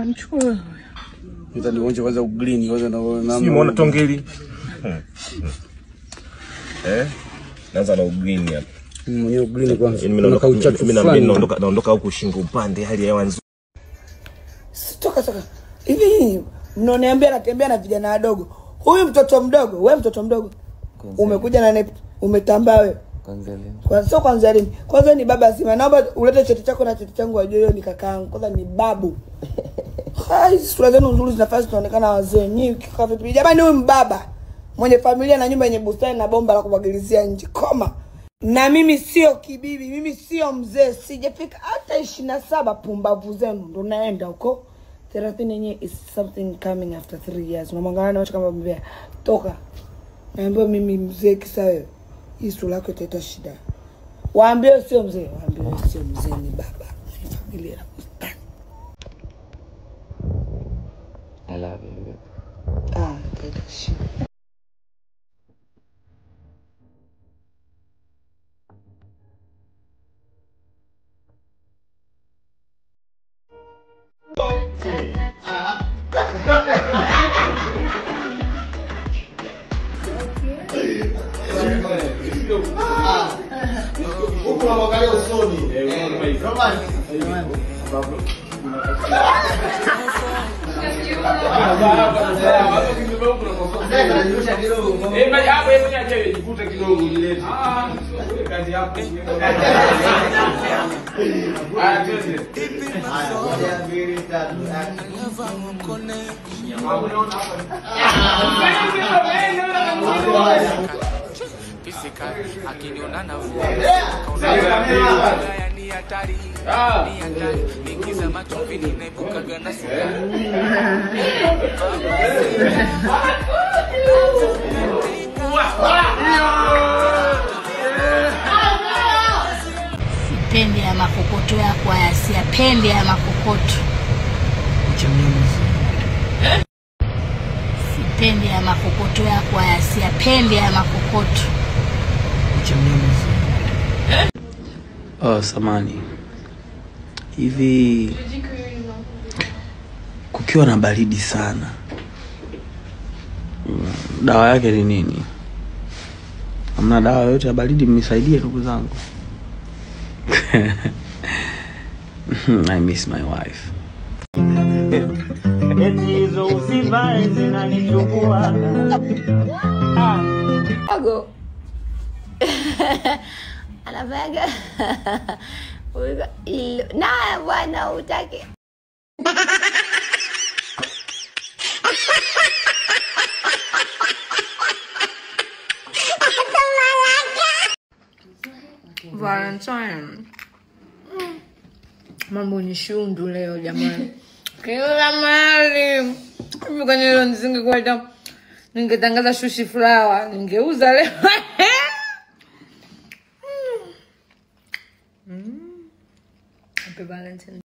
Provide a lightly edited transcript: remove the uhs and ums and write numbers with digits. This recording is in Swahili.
Mchukue. Nitanionyesha kwanza green kwanza na si muona tongeli. Naanza na green hapa. Mwenyewe green kwanza. Mimi naondoka huku shingo upande, hali ya hewa nzuri. Toka toka. Hivi mnaoniambia natembea na vijana wadogo. Huyu mtoto mdogo, wewe mtoto mdogo. Umekuja na umetambaa wewe. Kwanza lini? Kwanza sio kwanza lini. Kwanza ni baba zima. Naomba ulete cheti chako na cheti changu wajue ni kakaangu. Kwanza ni babu. Hai, sura zenu nzuri zinafanya tunaonekana wazee. Nyinyi kika vipi? Jamani huyu mbaba mwenye familia na nyumba yenye bustani na bomba la kumwagilizia nje. Koma. Na mimi sio kibibi, mimi sio mzee, sijafika hata 27 pumbavu zenu ndo naenda huko. 30 yenyewe is something coming after 3 years. Unamwangalia na watu kama mbea. Toka. Naambiwa mimi mzee kisa wewe. Hii sura yako italeta shida. Waambie sio mzee, waambie sio mzee ni baba. Familia na bustani. I love you. Ah, italeta shida. Sipendi ya makokoto yako haya, siyapendi ya makokoto. Sipendi ya makokoto yako haya, siyapendi ya makokoto. Oh, samani. Hivi kukiwa na baridi sana, dawa yake ni nini? Hamna dawa yoyote ya baridi, mnisaidie ndugu zangu. I miss my wife. Eti usivae zinanichukua. Ago. Anavaga. Na bwana utake. Valentine. Mambo ni shundu leo jamani. Kila mahali. Mimi kwenye hilo nisingekuwa ningetangaza shushi flower, ningeuza leo. Happy Valentine.